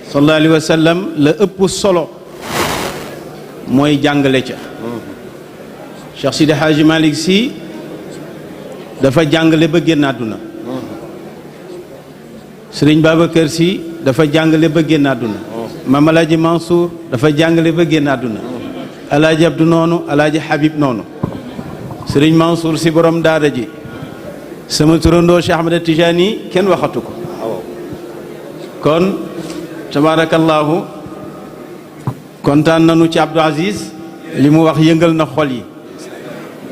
sallallahu alayhi wa sallam la ëpp solo mooy jàngale ca. Cheikh Sidi Hadji Malick Sy dafa jàngale ba génn àdduna. Sëriñ Babacar Sy dafa jàngale ba génn àdduna. Mame Alaaji Mansour dafa jàngale ba génn àdduna. Alaaji Abdou noonu, Alaaji Habib noonu. Sëriñ Mansour Sy borom daara ji sama turandoo Cheikh Ahmed Tijani kenn waxatu ko. kon tabarakallahu kontaan nañu ci Abdou Aziz li mu wax yëngal na xol yi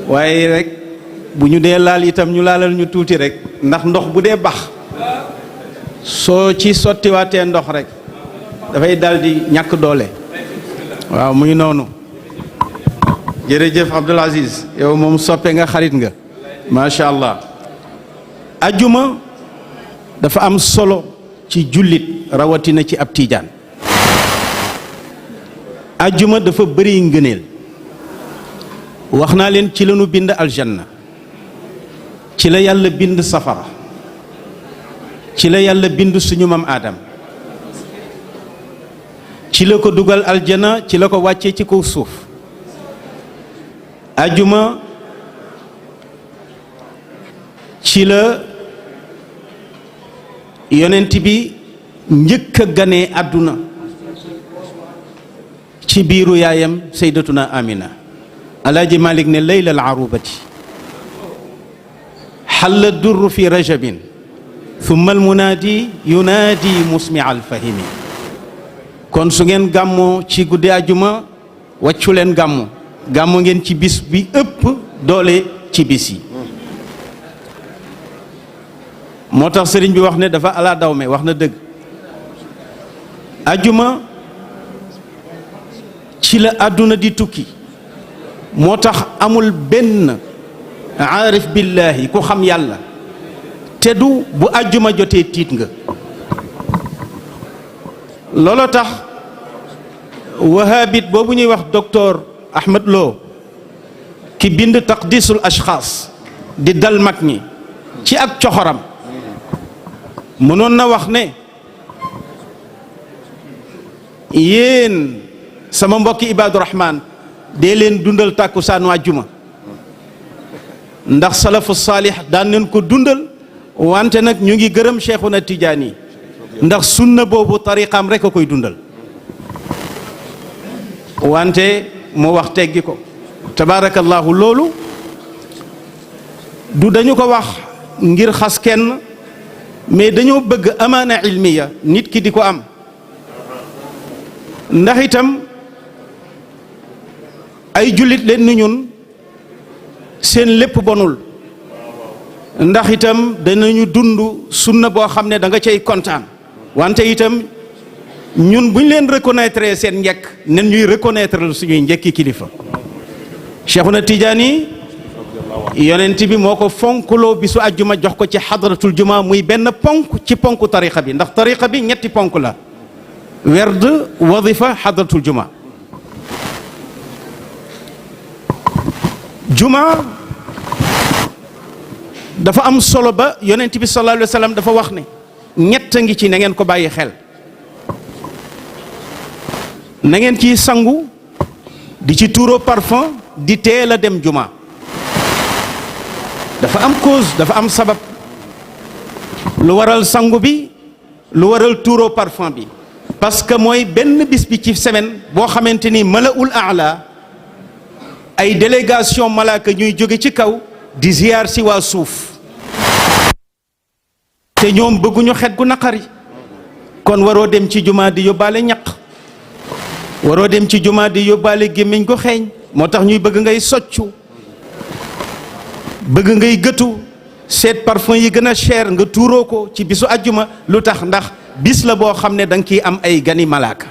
waaye rek bu ñu dee laal itam ñu laalal ñu tuuti rek ndax ndox bu dee bax soo ci sottiwaatee ndox rek dafay daldi ñàkk doole. waaw muy noonu. jërëjëf Abdou Aziz yow moom soppe nga xarit nga macha allah. ajjuma dafa am solo ci jullit rawatina ci ab tiijaan. ajjuma dafa bëri ngëneel. wax naa leen ci lañu bind aljanna, ci la yàlla bind safara, ci la yàlla bind suñu mam aadam, ci la ko dugal aljana, ci la ko wàccee ci kaw suuf. ajjuma ci la yonent bi njëkk a ganee àdduna ci biiru yaayam sayyidatuna Amina. Alaaji Malik ne layla al arubati xalla durru fi rajabin thumma al munaadi yunaadi musmi al fahimi. kon su ngeen gàmmoo ci guddi àjjuma wàccu leen gàmmu gàmmu ngeen ci bis bi ëpp doole ci bis yi. moo tax sëriñ bi wax ne dafa ala dawme wax na dëgg. àjjuma ci la àdduna di tukki. moo tax amul benn aarif billahi ku xam yàlla te du bu àjjuma jotee tiit nga. looloo tax wahabit boobu ñuy wax docteur Ahmed Lo ki bind taqdisul ashxaas di dal mag ñi ci ak coxoram mënoon na wax ne yéen sama mbokki ibaadu rahmaan dee leen dundal tàkkusaanu àjjuma ndax salafu saalih daan nañ ko dundal wante nag ñu ngi gërëm Cheikhuna Tijaani ndax sunna boobu tariqaam rek a koy dundal wante mu wax teggi ko tabaarakallahu. loolu du dañu ko wax ngir xas kenn mais dañoo bëgg amaana ilmiya nit ki di ko am ndax itam ay jullit leen ni ñun seen lépp bonul ndax itam danañu dund sunna boo xam ne da nga cay kontaan wante itam ñun buñ leen reconnaître seen njekk nen ñuy reconnaître suñuy njekki kilifa. Cheikhuna Tijaani yonent bi moo ko fonkuloo bisu àjjuma jox ko ci xadratul juma muy benn ponk ci ponk tariqa bi ndax tariqa bi ñetti ponk la: werd, wadifa, xadratul juma. juma dafa am solo ba yonent bi sallallahu alayhi wa sallam dafa wax ne ñett a ngi ci na ngeen ko bàyyi xel. na ngeen ciy sangu di ci tuuro parfum di teel a dem juma. dafa am cause, dafa am sabab lu waral sangu bi, lu waral tuuro parfum bi. parce que mooy benn bis bi ci semaine boo xamante ni malaul aala ay délégation malaaka ñuy jóge ci kaw di ziyaar si waa suuf te ñoom bëgguñu xet gu naqari. kon waroo dem ci jumaa di yóbbaale ñaq, waroo dem ci jumaa di yóbbaale gémmiñ gu xeeñ. moo tax ñuy bëgg ngay soccu, bëgg ngay gëtu, seet parfum yi gën a cher nga tuuroo ko ci bisu àjjuma. lu tax? ndax bis la boo xam ne da nga ciy am ay gani malaaka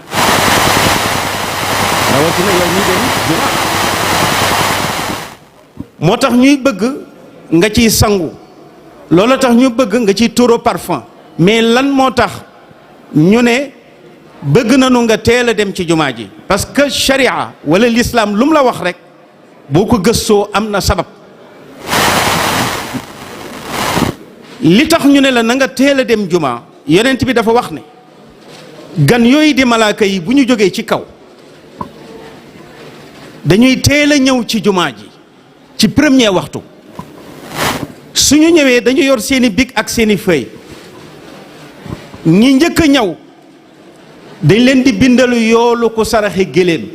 rawatina yow ñuy dem juma. moo tax ñuy bëgg nga ciy sangu, loolu tax ñu bëgg nga ciy tuuro parfum. mais lan moo tax ñu ne bëgg nañu nga teel a dem ci jumaa ji? parce que sharia wala l'islam lu mu la wax rek boo ko gëstoo am na sabab. li tax ñu ne la na nga teel a dem jumaa, yonent bi dafa wax ne gan yooyu di malaaka yi bu ñu jógee ci kaw dañuy teel a ñëw ci jumaa ji ci premier waxtu suñu ñëwee dañu yor seeni bic ak seeni feuille ñi njëkk a ñëw dañ leen di bindalu yoolu ku saraxe géléem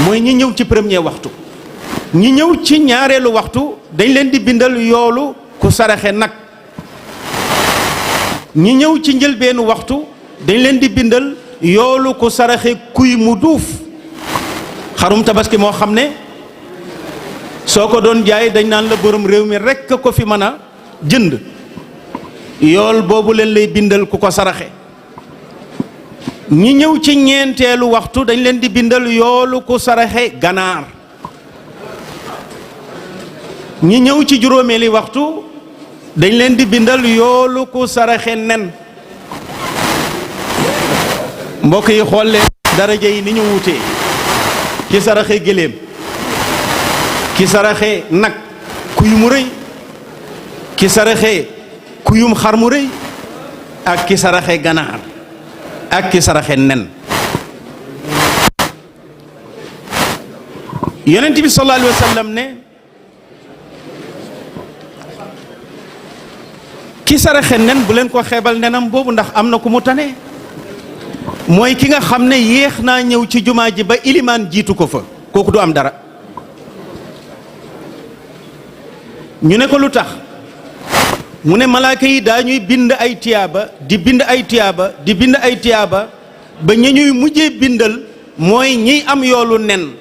mooy ñi ñëw ci premier waxtu. ñi ñëw ci ñaareelu waxtu dañ leen di bindal yoolu ku saraxe nag ñi ñëw ci njëlbeenu waxtu dañ leen di bindal yoolu ku saraxe kuy mu duuf xarum tabaski moo xam ne soo ko doon jaay dañ naan la borom réew mi rekk ko fi mën a jënd yool boobu leen lay bindal ku ko saraxe ñi ñëw ci ñeenteelu waxtu dañ leen di bindal yoolu ku saraxe ganaar ñi ñëw ci juróomeeli waxtu dañ leen di bindal yoolu ku saraxe nen mbokk yi xool leen daraja yi ni ñu wutee ki saraxe géléem ki saraxe nag kuy mu rëy ki saraxe kuyum xar mu rëy ak ki saraxe ganaar ak ki saraxe nen yonent bi sallallahu alayhi wa sallam ne ki saraxe nen bu leen ko xeebal nenam boobu ndax am na ku mu tane mooy ki nga xam ne yéex naa ñëw ci jumaa ji ba ilimaan jiitu ko fa kooku du am dara ñu ne ko lu tax mu ne malaaka yi daañuy bind ay tiyaaba di bind ay tiyaaba di bind ay tiyaaba ba ña ñuy mujjee bindal mooy ñiy am yoolu nen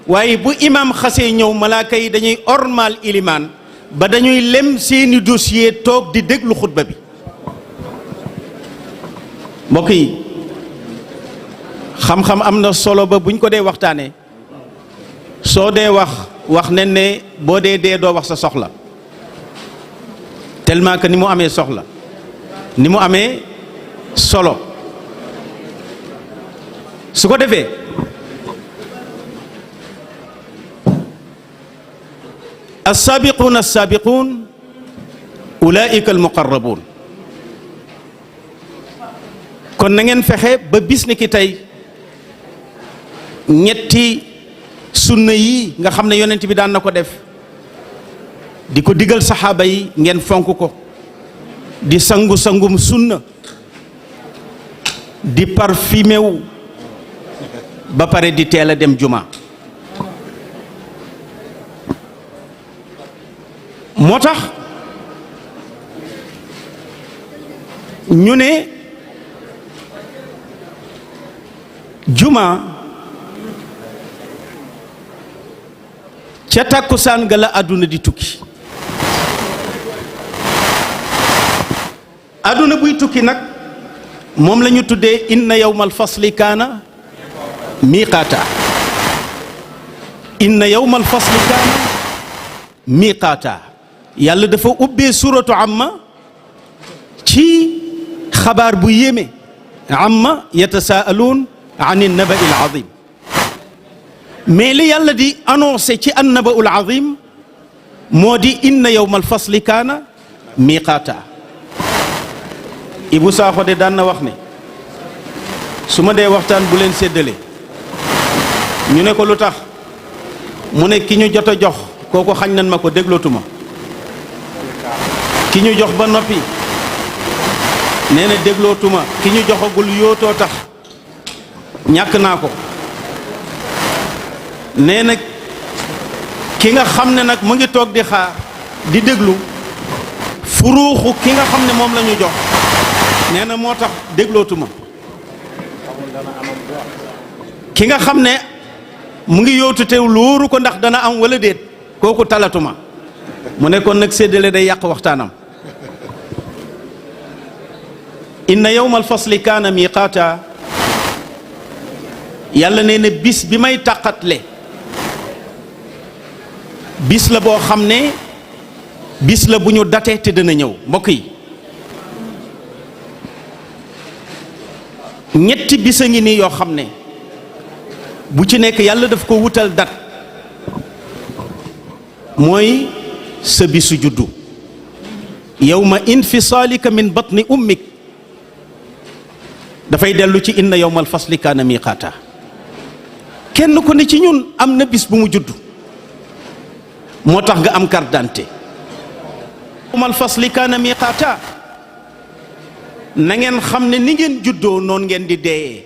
waaye bu imaam xasee ñëw malaaka yi dañuy ormal ilimaan ba dañuy lem seeni dossier toog di déglu xutba bi mbokk yi xam-xam am na solo ba buñ ko dee waxtaanee soo dee wax ne boo dee doo wax sa soxla tellement que ni mu amee soxla ni mu amee solo su ko defee as-saabiquuna as-saabiquun ulaa'ika al-muqarrabuun kon na ngeen fexe ba bis ni ki tey ñetti sunna yi nga xam ne yonent bi daan na ko def di ko digal saxaaba yi ngeen fonk ko di sangum sunna di parfumé wu ba pare di teel a dem juma moo tax ñu ne juma ca tàkkusaan ga la àdduna di tukki àdduna buy tukki nag moom la ñu tuddee inna yawmal fasli kaana miqaata inna yawmal fasli kaana miqaata yàlla dafa ubbee suratu amma ci xabaar bu yéeme amma yatasaaluun an an-naba'i al-azim mais li yàlla di annoncé ci an-naba'u al-azim moo di inna yawmal fasli kaana miqaata Ibu Saaxo de daan na wax ne su ma dee waxtaan bu leen séddale ñu ne ko lu tax mu ne ki ñu jot a jox kooku xañ nañ ma ko déglootuma ki ñu jox ba noppi nee na déglootuma ki ñu joxagul yootoo tax ñàkk naa ko nee na ki nga xam ne nag mu ngi toog di xaar di déglu furuuxu ki nga xam ne moom la ñu jox nee na moo tax déglootuma ki nga xam ne mu ngi yootu teew lóoru ko ndax dana am wala déet kooku talatuma mu ne kon nag séddale day yàq waxtaanam inna yawmal fasli kaana miqaata yàlla nee na bis bi may tàqatle bis la boo xam ne bis la bu ñu date te dana ñëw mbokk yi ñetti bis a ngi nii yoo xam ne bu ci nekk yàlla daf ko wutal dat mooy sa bisu juddu yawma infisaalika min batni ummik dafay dellu ci inna yawmal fasli kaana miqaata. kenn ku ne ci ñun am na bis bu mu judd moo tax nga am carte d'identité. yawmal fasli kaana miqaata, na ngeen xam ne ni ngeen juddoo noonu ngeen di deeyee.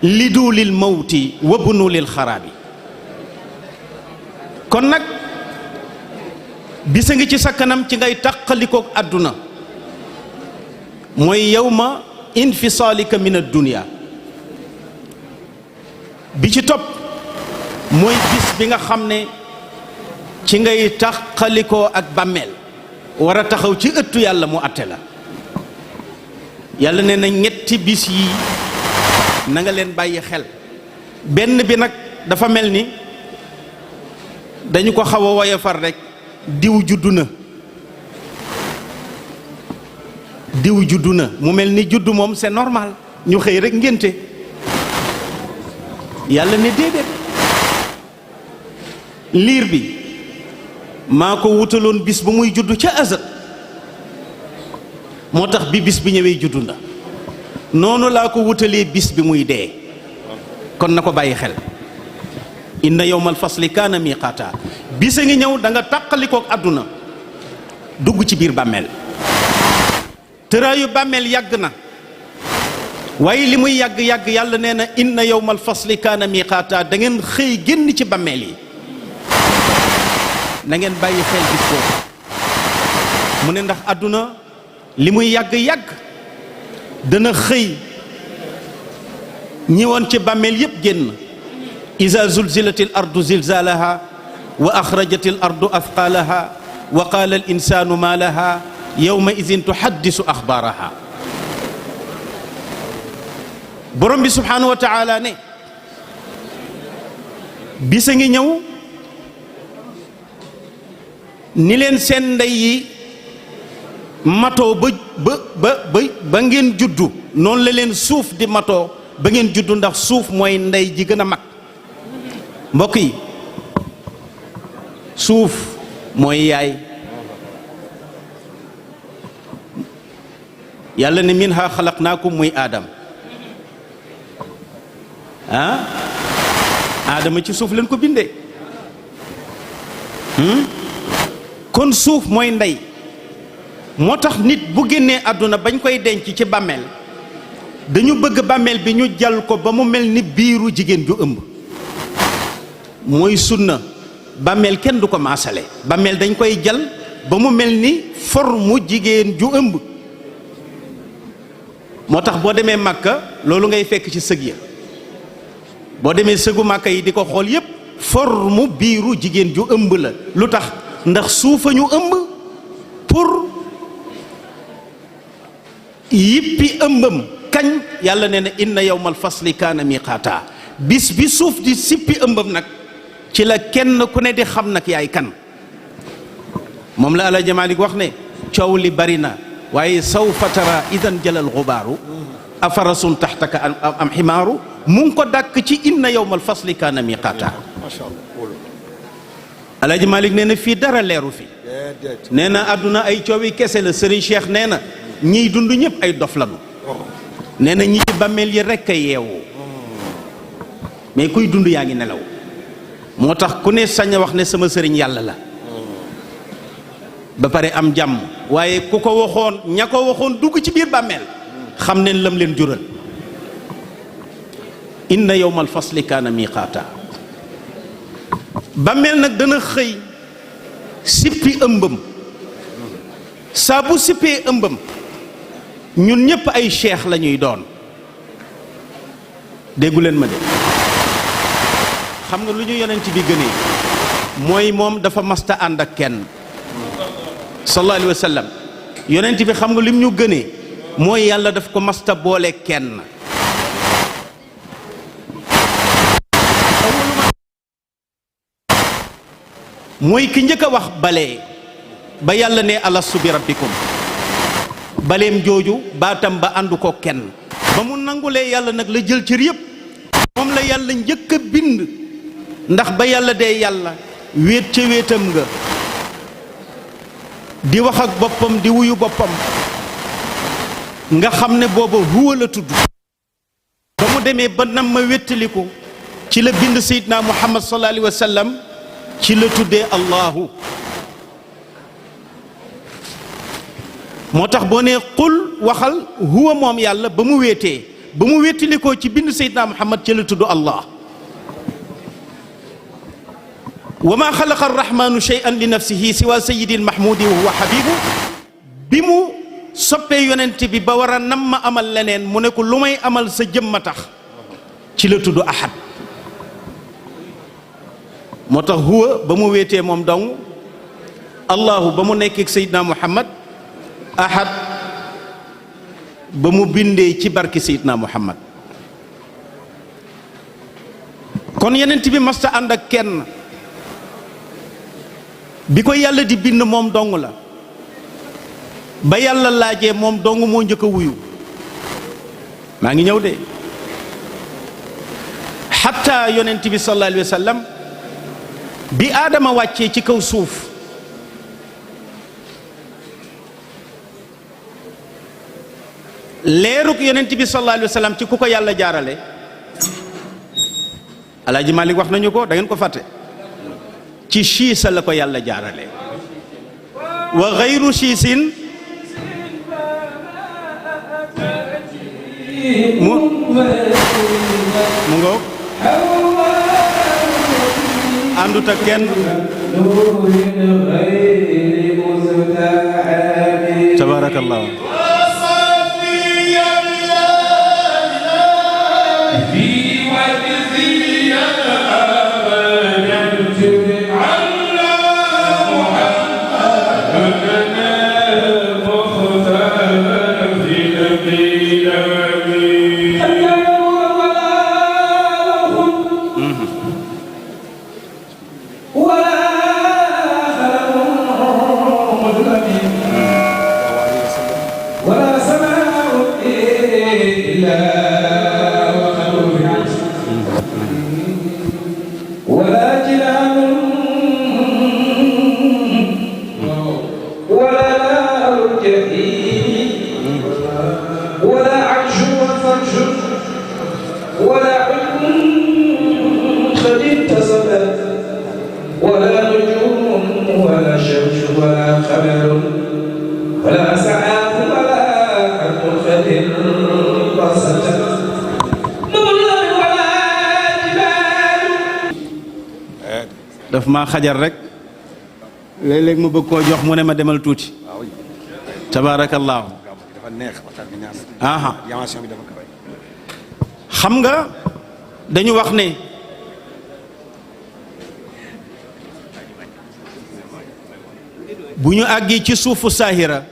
lidu lil mawti wa bunu lil xaraabi. kon nag bisa ngi ci sa kanam ci ngay tàqalikook àdduna, mooy yawma infisaalika min ad-dunya. bi ci topp mooy bis bi nga xam ne ci ngay tàqalikoo ak bàmmeel, war a taxaw ci ëttu yàlla mu àtte la. yàlla nee na ñetti bis yi na nga leen bàyyi xel. benn bi nag dafa mel ni dañu ko xaw a woyofal rek, diw juddu na, diw juddu na, mu mel ni juddu moom c'est normal, ñu xëy rek ngénte. yàlla ne déedéet, liir bi maa ko wutaloon bis bu muy juddu ca azal, moo tax bi bis bi ñëwee juddu na. noonu laa ko wutalee bis bi muy dee, kon na ko bàyyi xel. inna yawmal fasli kaana miqaata. bis a ngi ñëw da nga tàqalikook àdduna dugg ci biir bàmmeel. tëraayu bàmmeel yàgg na, waaye li muy yàgg-yàgg yàlla nee na inna yawmal fasli kaana miqaata. da ngeen xëy génn ci bàmmeel yi, na ngeen bàyyi xel bis boobu. mu ne ndax àdduna li muy yàgg-yàgg dana xëy ñi woon ci bàmmeel yépp génn. iza zulzilatil ardu zilzalaha wa axrajatil ardu athqalaha wa qaala al insanu ma laha yawma idin tuhaddisu axbaaraha. borom bi subhanahu wa taala ne bisa ngi ñëw ni leen seen ndey yi matoo ba ngeen juddu, noonu la leen suuf di matoo ba ngeen juddu, ndax suuf mooy ndey ji gën a mag. mbokk yi, suuf mooy yaay. yàlla ne minha xalaqnaakum, muy aadam. aadama ci suuf leen ko bindee. kon suuf mooy ndey. moo tax nit bu génnee àdduna bañ koy denc ci bàmmeel, dañu bëgg bàmmeel bi ñu jal ko ba mu mel ni biiru jigéen ju ëmb. mooy sunna. bàmmeel kenn du ko maasale. bàmmeel dañ koy jal ba mu mel ni formu jigéen ju ëmb. moo tax boo demee Màkka loolu ngay fekk ci sëg ya. boo demee sëgu Màkka yi di ko xool yépp formu biiru jigéen ju ëmb la. lu tax? ndax suufa ñu ëmb pour yippi ëmbam. kañ? yàlla nee na inna yawmal fasli kaana miqaata. bis bi suuf di sippi ëmbam nag ci la kenn ku ne di xam nag yaay kan. moom la Alaaji Maalik wax ne coow li bari na, waaye sawfa tara idan jalal xubaaru afarasun taxtaka am ximaaru. mu ngi ko dàkk ci inna yawmal fasli kaana miqaata. Alaaji Maalik nee na fii dara leeru fi. nee na àdduna ay coowi kese la. Sëriñ Cheikh nee na ñiy dund ñëpp ay dof lañu. nee na ñi ci bàmmeel yi rekk a yeewu, mais kuy dund yaa ngi nelaw. moo tax ku ne sañ a wax ne sama sëriñ yàlla la ba pare am jàmm. waaye ku ko waxoon, ña ko waxoon dugg ci biir bàmmeel xam ne lam leen jural. inna yawmal fasli kaana miqaata. bàmmeel nag dana xëy sippi ëmbam. saa bu sippee ëmbam ñun ñëpp ay cheikh la ñuy doon. déggu leen ma de. xam nga lu ñu yonent bi gënee mooy moom dafa masta ànd ak kenn sallallahu alayhi wa sallam. yonent bi xam nga lim ñu gënee mooy yàlla daf ko masta boole kenn. mooy ki njëkk a wax balee ba yàlla ne alastu bi rabbikum. baleem jooju baatam ba àndu ko kenn. ba mu nangulee yàlla nag la jël cër yépp. moom la yàlla njëkk a bind. ndax ba yàlla dee yàlla wéet ca wéetam nga di wax ak boppam di wuyu boppam nga xam ne booba huwa la tudd ba mu demee ba nam ma wéttaliku ci la bind Seydina Muhammad sallallahu alayhi wa sallam ci la tuddee Allahu moo tax boo nee qul waxal huwa moom yàlla ba mu wéetee ba mu wéttalikoo ci bind Seydina Muhammad ci la tudd Allah wa ma xalaqa arrahmanu shay'an li nafsihi siwa sayyidil mahmudi wa huwa habibu bi mu soppee yonent bi ba war a nam ma amal leneen mu ne ko lu may amal sa jëmma tax ci la tudd ahad moo tax huwa ba mu wéetee moom dong allahu ba mu nekkee Seydina Muhammad ahad ba mu bindee ci barki Seydina Muhammad kon yonent bi masta ànd ak kenn bi ko yàlla di bind moom dong la ba yàlla laajee moom dong moo njëkk a wuyu maa ngi ñëw de xatta yonent bi sallallahu alayhi wa sallam bi aadama wàccee ci kaw suuf leeruk yonent bi sallallahu alayhi wa sallam ci ku ko yàlla jaarale alaaji Malik wax nañu ko da ngeen ko fàtte ci siisa la ko yàlla jaarale wa xayru siisin mu ngoog àndut ak kenn tabarakallah daf maa xajar rek léeg-léeg mu bëgg koo jox mu ne ma demal tuuti tabaarakallaahu aha xam nga dañu wax ne bu ñu àggee ci suufu saahira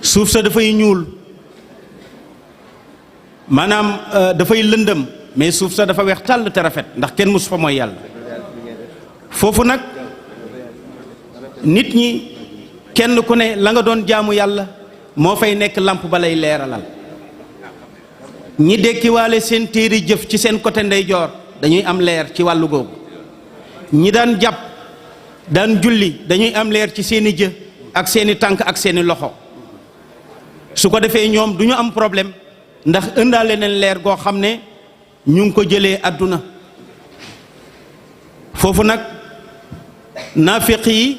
suuf sa dafay ñuul maanaam dafay lëndëm mais suuf sa dafa weex tàll te rafet ndax kenn musu fa mooy yàlla foofu nag nit ñi kenn ku ne la nga doon jaamu yàlla moo fay nekk lamp ba lay leeralal ñi dekkiwaale seen téere jëf ci seen côté ndeyjoor dañuy am leer ci wàllu googu ñi daan jàpp daan julli dañuy am leer ci seeni jë ak seeni tànk ak seeni loxo su ko defee ñoom du ñu am problème ndax ëndaale nañ leer goo xam ne ñu ngi ko jëlee àdduna foofu nag naafiq yi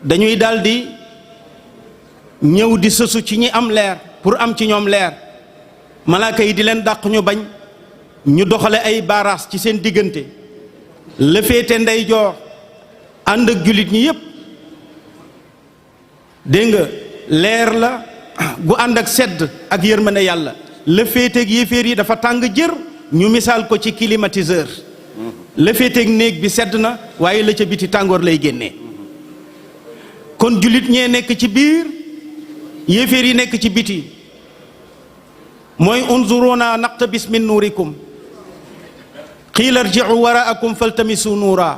dañuy daldi ñëw di sësu ci ñi am leer pour am ci ñoom leer malaaka yi di leen dàq ñu bañ ñu doxale ay baaraas ci seen diggante la féete ndeyjoor ànd ak jullit ñi yépp dégg nga leer la gu ànd ak sedd ak yërmande yàlla la féeteeg yéeféer yi dafa tàng jër ñu misaal ko ci climatiseur la féeteeg néeg bi sedd na waaye la ca biti tàngoor lay génnee kon jullit ñee nekk ci biir yéeféer yi nekk ci biti mooy unzuruna naqtabis min nuurikum qiila irji'u waraakum faltamisu nuura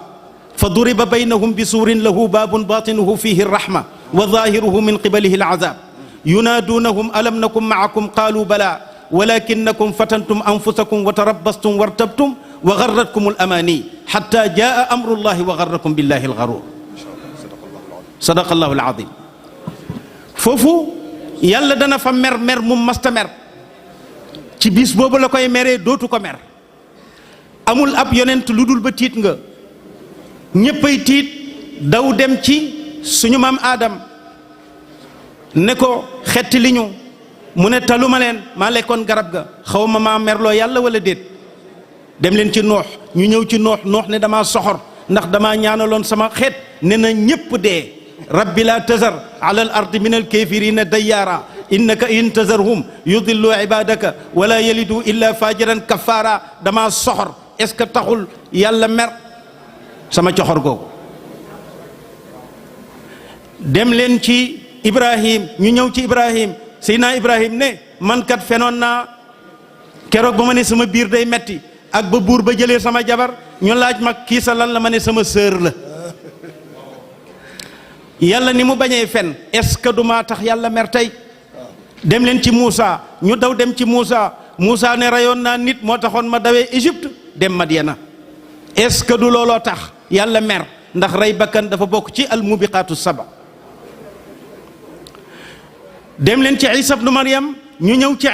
fa duriba baynahum bi suurin lahu baabun baatinuhu fihi rahma wa zaahiruhu min qibalihi al-azaab yunaadunahum alam nakum maakum qaalu bala walakinnakum fatantum anfusakum wa tarabbastum wartabtum wa garratkum al-amaani hatta jaa amrullahi wa garrakum billahi al-gharuur sadaqallahu al-aziim foofu yàlla dana fa mer mer mu masta mer ci bis boobu la koy meree dootu ko mer. amul ab yonent lu dul ba tiit nga ñéppay tiit daw dem ci suñu maam Adam ne ko xetti li ñu mu ne taluma leen maa lekkoon garab ga xaw ma maa merloo yàlla wala déet. dem leen ci noox ñu ñëw ci noox ne damaa soxor ndax damaa ñaanaloon sama xeet ne na ñépp dee. rabbi laa tazar ala al ardi min al kafirina dayyaara innaka in tazarhum yudillu ibadaka wala yalidu illa fajiran kafaara. damaa soxor est-ce que taxul yàlla mer sama coxor googu. dem leen ci Ibrahim ñu ñëw ci Ibrahim Seydina Ibrahim ne man kat fenoon naa keroog ba ma ne sama biir day metti ak ba buur ba jëlee sama jabar ñu laaj ma kii sa lan la ma ne sama sœur la. yàlla ni mu bañee fen est-ce que du maa tax yàlla mer tey. dem leen ci Moussa ñu daw dem ci Moussa ne rayoon naa nit moo taxoon ma dawee Égypte dem Madiana est-ce que du looloo tax yàlla mer ndax rey bakkan dafa bokk ci al mubiqaatu saba. dem leen ci Isa ibnu Maryam ñu ñëw ci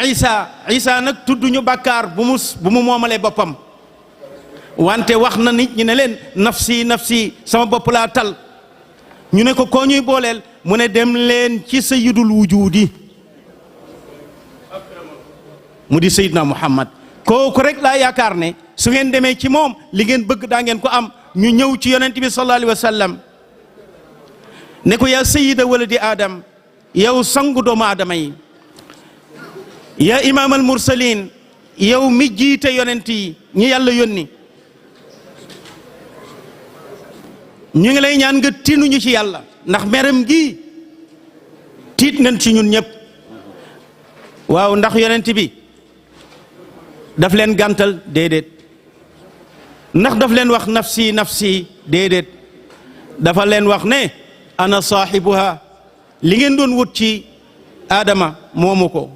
Isa nag tudd ñu bàkkaar bu mu moomalee boppam wante wax na nit ñi ne leen nafsi nafsi sama bopp laa tal. ñu ne ko koo ñuy booleel mu ne dem leen ci sayyidul wujudi mu di Seydina Muhammad kooku rek laa yaakaar ne su ngeen demee ci moom li ngeen bëgg daa ngeen ko am. ñu ñëw ci yonent bi sallallahu alayhi wa sallam ne ko yaa sayyida waladi Adam yow sangu doomu aadama yi yaa imaam al mursalin yow mi jiite yonent yi ñi yàlla yónni ñu ngi lay ñaan nga tinuñu ci yàlla ndax meram gi tiit nañ ci ñun ñëpp. waaw ndax yonent bi daf leen gàntal déedéet ndax daf leen wax nafsi nafsi déedéet dafa leen wax ne ana saaxibuha li ngeen doon wut ci Adama moomu ko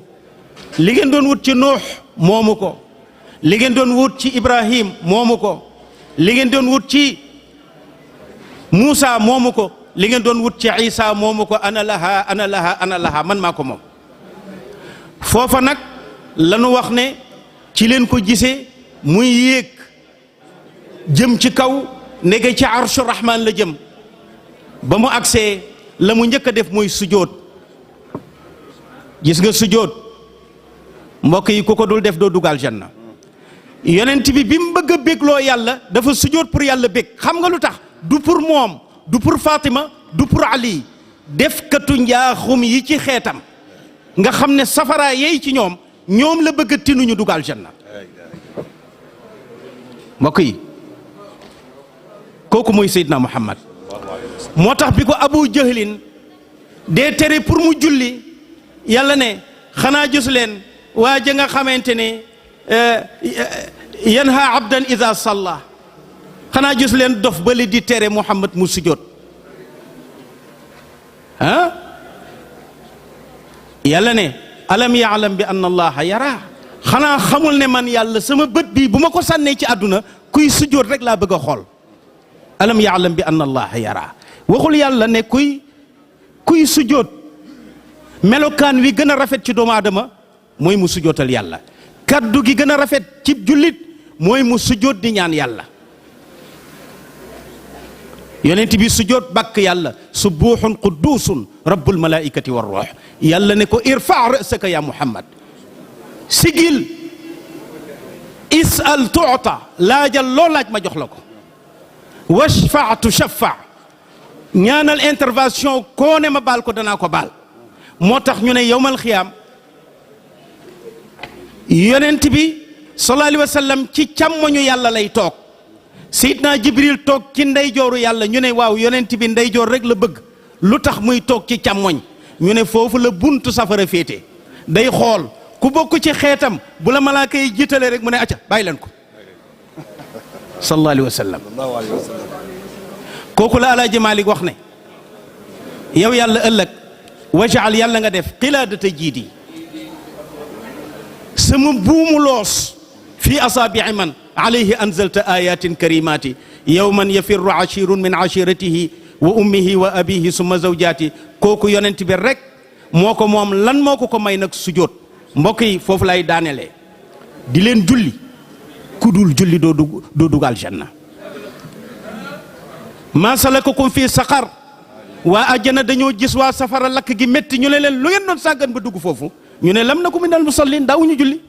li ngeen doon wut ci Nuux moomu ko li ngeen doon wut ci Ibrahim moomu ko li ngeen doon wut ci Muusa moomu ko li ngeen doon wut ci Isa moomu ko ana laha ana laha ana laha man maa ko moom. foofa nag lanu wax ne ci leen ko gisee muy yéeg jëm ci kaw nege ci arshu rahman la jëm ba mu agsee la mu njëkk a def mooy sujoot. gis nga sujoot mbokk yi ku ko dul def doo dugal janna. yonent bi mu bëgg a bégloo yàlla dafa sujoot pour yàlla bég. xam nga lu tax du pour moom du pour Fatima du pour Ali def katu njaaxum yi ci xeetam nga xam ne safara yeey ci ñoom la bëgg a tinuñu dugal janna. mbokk yi kooku mooy Seydina Muhammad moo tax bi ko Abu Jahlin dee tere pour mu julli yàlla ne xanaa gis leen waa ja nga xamante ne yanha abdan ida salla xanaa gis leen dof bali di tere Muhammad mu sujjóot ah yàlla ne alam yaalam bi anna allaha yara xanaa xamul ne man yàlla sama bët bii bu ma ko sànnee ci àdduna kuy sujjóot rek laa bëgg a xool. alam yaalam bi anna allaha yara waxul yàlla ne kuy sujjóot melokaan wi gën a rafet ci doomu aadama mooy mu sujjóotal yàlla. kaddu gi gën a rafet ci jullit mooy mu sujjóot di ñaan yàlla. yonent bi sujjóot bàkk yàlla subuuxun qudduusun rabbul malaikati war ruux yàlla ne ko irfa ra'saka ya Muhammad sigil isal tuuta laajal loo laaj ma jox la ko washfa tushaffa ñaanal intervention koo ne ma baal ko danaa ko baal. moo tax ñu ne yowmal xiyaam yonent bi sallallahu alayhi wa sallam ci càmmoñu yàlla lay toog Seydina Jibril toog ci ndeyjooru yàlla ñu ne waaw yonent bi ndeyjoor rek la bëgg lu tax muy toog ci càmmoñ ñu ne foofu la buntu safara féete day xool ku bokk ci xeetam bu la malaaka yi jiitale rek mu ne acca bàyyi leen ko sallallahu alayhi wa sallam. kooku la Alaaji Maalik wax ne yow yàlla ëllëg wajaal yàlla nga def qilaadata jiidi sama buumu loos fii asaabii man alayhi anzalta ayatin karimati yawman yafirru ashirun min ashiratihi wa ummihi wa abihi summa zawjati kooku yonent bi rek moo ko moom. lan moo ko may nag sujjóot. mbokk yi foofu lay daanelee di leen julli ku dul julli doo dugg aljanna. maa salakakum fii saqar. waa àjjana dañoo gis waa safara lakk gi métti ñu ne leen lu ngeen doon sàggan ba dugg foofu ñu ne lam naku minal musallin daawuñu julli.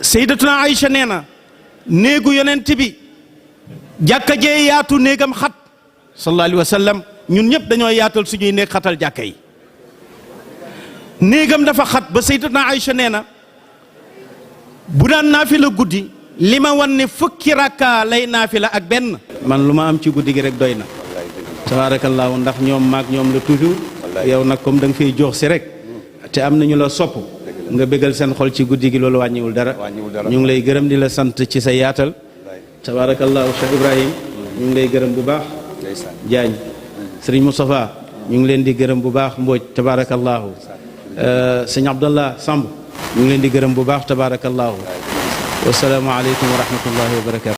sayyidatuna Aïcha nee na néegu yonent bi jàkka jee yaatu néegam xat sallallahu alayhi wa sallam ñun ñëpp dañoo yaatal suñuy néeg xatal jàkka yi. néegam dafa xat ba sayyidatuna Aïcha nee na bu daan naafila guddi li ma wan ne fukki rakka lay naafila ak benn. man lu ma am ci guddi gi rek doy na. tabaarakallaahu ndax ñoom maag ñoom la toujours. yow nag comme da nga fay jox si rek te am nañu la sopp nga bégal seen xol ci guddi gi loolu wàññiwul dara. ñu ngi lay gërëm di la sant ci sa yaatal. tabaarakallaahu Cheikh Ibrahim ñu ngi lay gërëm bu baax. Diagne Serigne Moustapha ñu ngi leen di gërëm bu baax Mbodj tabaarakallaahu sëñ Abdallah Samb ñu ngi leen di gërëm bu baax tabaarakallaahu. wasalaamu aleykum wa rahmatullahi wa barakaatu.